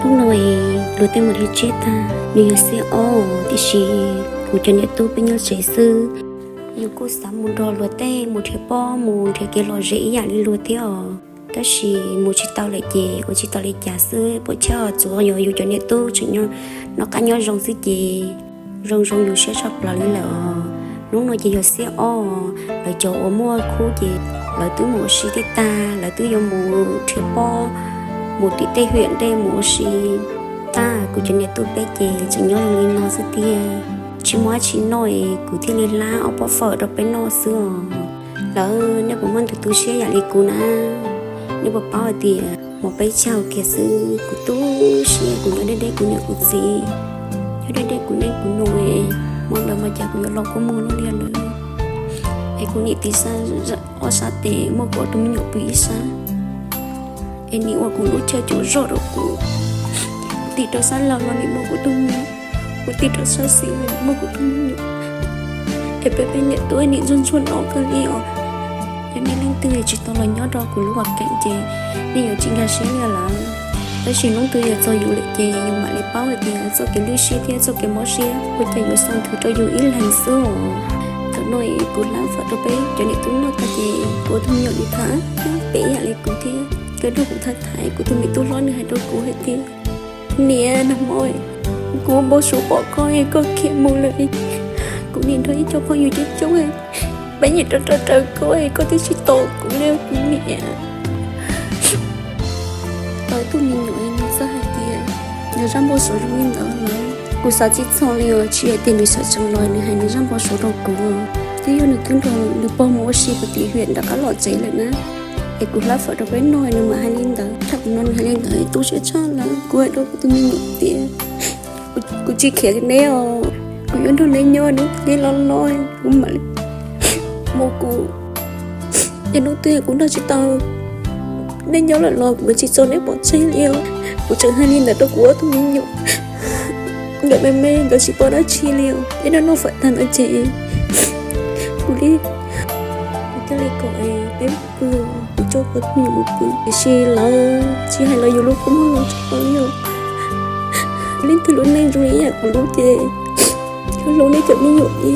Hnub no luag tej mus nrhiav tsiaj tag, nws yog xiab ob tiam sis kuv cov niam tub peb nyob tsev xwb. Yus kuj xav mus nrog luag tej mus nrhiav pob mus nrhiav kev lom zem ib yam li luag thiab os, tab sis mus tsis tau lawm ces ua tsis tau li cas xwb. Puas chawj tsuav yog yus cov niam tub tseem noj qab nyob zoo xwb ces zoo zoo yus siab tshaj plaws li lawm os. Hnub no ces yog xiab ob, lawv cov uas muaj khub ces lawv twb mus ua si tej tag, lawv twb yuav mus nrhiav pob mus tim tej hiam ntej mus ua si tag. Kuv cov niam tub peb ces tseem nyob zoo li no xwb tiag, tsis muaj dab tsi noj es kuv thiaj li hlab ob pob fawm rau peb noj xwb os. Lawv, nej puas muaj ntu tu siab yam li kuv na? Nej puas paub hais tias hmo peb caug kiag xwb kuv tu siab, kuv nyob deb deb kuv niam kuv txiv, nyob deb deb kuv neej kuv nus, hmo ntawd mas cas kuv yuav los kua muag luaj li lawm. Es kuv niam tiv sab ob sab tes muaj kuv ob tug me nyuam pw ib sab, es nim ua kuv lub chaw cuam zoj rau kuv, tig rau sab laug los nim muaj kuv tug me, kuv tig rau sab xis los muaj kuv tug me nyuam. Es peb peb niam tub nim ntsuag ntsuag no kawg li os. Yog nej leej twg tsis tau los nyob rau kuv lub vaj keem ces nej yuav tsis nkag siab li lawm. Tab sis hnub twg yog txog yus lawm ces yus mam li paub hais tias txoj kev lwj siab thiab txoj kev mob siab ua cas yuav xa nthwv rau yus ib leeg xwb os. Thaum no kuv hlab fawm rau peb cov niam tub noj tag ces kuv tus me nyuam nws tham pem ib yam li kuv thiab. Nws nrog kuv tham tham, kuv tus me tub hlob nws hais rau kuv hais tias, niam, nag hmo kuv ua npau suav pom koj es koj khiav mus lawm. Kuv nim nrog ib co phooj ywg coob coob, peb nyiam rau rau raws koj es koj twb tsis tos kuv li kuv niam. Tau tus me nyuam nws txawj hais tias nws zaj npau suav zoo li ntawd lawm. Kuv xav tsis txog li os, tsis hais tias nws xav tseem los nws hais nws zaj npau suav rau kuv. Twb yog nws twb nrog nws pog mus ua si puag tim hiam nram qab los tsev lawm na. Es kuv hlab fawm rau peb noj nws mam hais li ntawd. Thaum no nws hais li ntawd tu siab tshaj lawm. Kuv hais rau kuv tus me nyuam tias, kuv tsis khiav neb os, kuv yuav nrog neb nyob, neb los los kuv mam li mus kuv. Ces hnub twg kuv nrog tsis tau neb nyob lawm los kuv tsis tso neb pov tseg li os. Kuv tseem hais li ntawd rau kuv ob tug me nyuam. Nkawd me me nkawd tsis paub dab tsi li os. Peb noj noj fawm tag ntawd ces kuv li, kuv thiaj li kom peb pw, kuv coj kuv tus me nyuam mus pw. Tiam sis lawv tsis hais los yus lub kua muag los tsis tau li os. Leej twg lub neej zoo li yam kuv lub ces hlub nej cov me nyuam li.